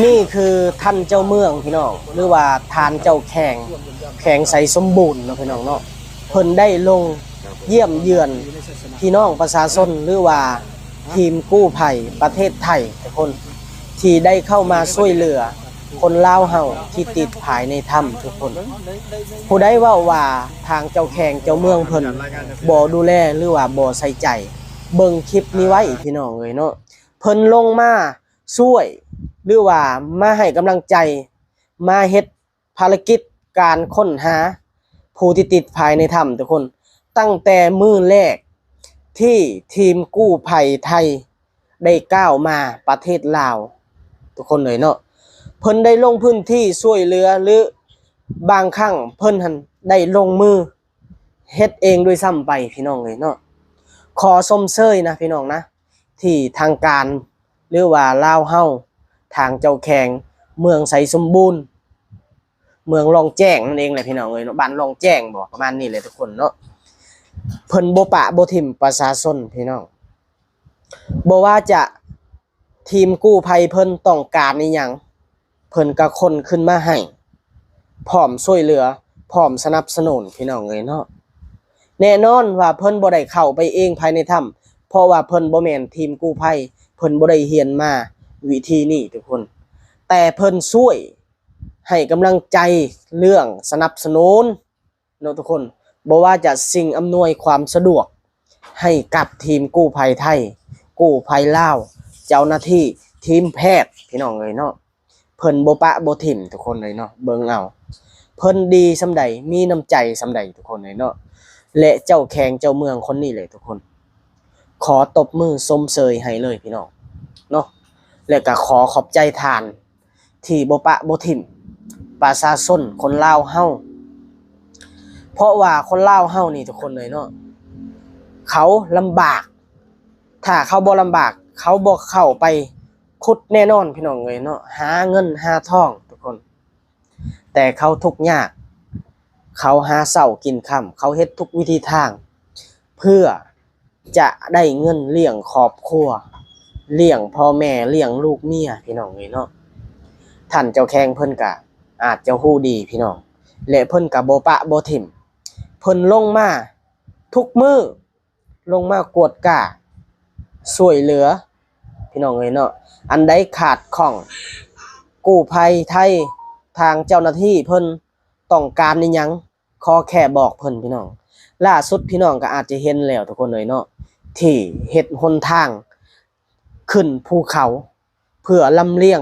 ນີ້ຄືທ່ານເຈົ້າເມືອງພີ່ນ້ອງ ຫຼືວ່າທ່ານເຈົ້າແຂວງ ແຂວງໄຊສົມບູນເນາະພີ່ນ້ອງເນາະ ເພິ່ນໄດ້ລົງຢ້ຽມເຢືອນພີ່ນ້ອງປະຊາຊົນ ຫຼືວ່າທີມກູ້ໄພປະເທດໄທທຸກຄົນ ທີ່ໄດ້ເຂົ້າມາຊ່ວຍເຫຼືອຄົນລາວເຮົາທີ່ຕິດພາຍໃນຖ້ຳທຸກຄົນ. ຜູ້ໃດເວົ້າວ່າທາງເຈົ້າແຂວງເຈົ້າເມືອງເພິ່ນບໍ່ດູແລ ຫຼືວ່າບໍ່ໃສ່ໃຈ ເບິ່ງຄລິບນີ້ໄວ້ພີ່ນ້ອງເອີຍເນາະ. ເພິ່ນລົງມາ ຊ່ວຍ ຫຼືວ່າມາໃຫ້ກຳລັງໃຈ ມາເຮັດພາລະກິດການຄົ້ນຫາຜູ້ທີ່ຕິດພາຍໃນຖ້ຳທຸກຄົນ. ຕັ້ງແຕ່ມື້ແລກທີ່ທີມກູ້ໄພໄທໄດ້ກ້າວມາປະເທດລາວ ທຸກຄົນເອີຍເນາະ ເພິ່ນໄດ້ລົງພື້ນທີ່ຊ່ວຍເຫຼືອ ຫຼືບາງຄັ້ງເພິ່ນຫັ້ນໄດ້ລົງມື ເຮັດເອງດ້ວຍຊ້ຳໄປພີ່ນ້ອງເອີຍເນາະ. ຂໍຊົມເຊີຍນະພີ່ນ້ອງນະ ທີ່ທາງການ ຫຼືວ່າລາວເຮົາ ທາງເຈົ້າແຂວງເມືອງໄຊສົມບູນ ເມືອງລ່ອງແຈ້ງນັ້ນເອງແຫຼະພີ່ນ້ອງເອີຍເນາະ ບ້ານລ່ອງແຈ້ງບໍ ປະມານນີ້ແຫຼະທຸກຄົນເນາະ ເພິ່ນບໍ່ປະບໍ່ຖິ້ມປະຊາຊົນພີ່ນ້ອງ. ບໍ່ວ່າຈະທີມກູ້ໄພເພິ່ນຕ້ອງການອີ່ຫຍັງ ເພິ່ນກໍຄົ້ນຂຶ້ນມາໃຫ້ ພ້ອມຊ່ວຍເຫຼືອ ພ້ອມສະໜັບສະໜູນພີ່ນ້ອງເອີຍເນາະ. ແນ່ນອນວ່າເພິ່ນບໍ່ໄດ້ເຂົ້າໄປເອງພາຍໃນຖ້ຳ ເພາະວ່າເພິ່ນບໍ່ແມ່ນທີມກູ້ໄພ ເພິ່ນບໍ່ໄດ້ຮຽນມາວິທີນີ້ທຸກຄົນ ແຕ່ເພິ່ນຊ່ວຍໃຫ້ກຳລັງໃຈເລື່ອງສະໜັບສະໜູນ ເນາະທຸກຄົນ ບໍ່ວ່າຈະສິ່ງອຳນວຍຄວາມສະດວກໃຫ້ກັບທີມກູ້ໄພໄທ ກູ້ໄພລາວ ເຈົ້າໜ້າທີ່ ທີມແພດ ພີ່ນ້ອງເອີຍເນາະ ເພິ່ນບໍ່ປະບໍ່ຖິ້ມທຸກຄົນເລີຍເນາະ. ເບິ່ງເອົາ ເພິ່ນດີສ່ຳໃດ ມີນ້ຳໃຈສ່ຳໃດທຸກຄົນເລີຍເນາະ ແລະ ເຈົ້າແຂວງເຈົ້າເມືອງຄົນນີ້ແຫຼະທຸກຄົນ ຂໍຕົບມືຊົມເຊີຍໃຫ້ເລີຍພີ່ນ້ອງເນາະ ແລະ ກໍຂໍຂອບໃຈທ່ານ ທີ່ບໍ່ປະບໍ່ຖິ້ມປະຊາຊົນຄົນລາວເຮົາ ເພາະວ່າຄົນລາວເຮົານີ້ທຸກຄົນເລີຍເນາະ ເຂົາລຳບາກ ຖ້າເຂົາບໍ່ລຳບາກ ເຂົາບໍ່ເຂົ້າໄປຂຸດແນ່ນອນພີ່ນ້ອງເອີຍເນາະ ຫາເງິນຫາທອງທຸກຄົນ ແຕ່ເຂົາທຸກຍາກ ເຂົາຫາເຊົ້າກິນຄ່ຳ ເຂົາເຮັດທຸກວິທີທາງ ເພື່ອຈະໄດ້ເງິນລ້ຽງຄອບຄົວ ລ້ຽງພໍ່ແມ່ ລ້ຽງລູກເມຍ ພີ່ນ້ອງເອີຍເນາະ. ທ່ານເຈົ້າແຂວງເພິ່ນກະອາດຈະຮູ້ດີພີ່ນ້ອງ ແລະ ເພິ່ນກະບໍ່ປະບໍ່ຖິ້ມ ເພິ່ນລົງມາທຸກມື້ ລົງມາກວດກາ ຊ່ວຍເຫຼືອ ພີ່ນ້ອງເອີຍເນາະ. ອັນໃດຂາດຂ້ອງ ກູ້ໄພໄທ ທາງເຈົ້າໜ້າທີ່ເພິ່ນຕ້ອງການອີ່ຫຍັງ ຂໍແຄ່ບອກເພິ່ນພີ່ນ້ອງ. ລ່າສຸດພີ່ນ້ອງກໍອາດຈະເຫັນແລ້ວທຸກຄົນເອີຍເນາະ ທີ່ເຮັດຫົນທາງຂຶ້ນພູເຂົາ ເພື່ອລຳລຽງ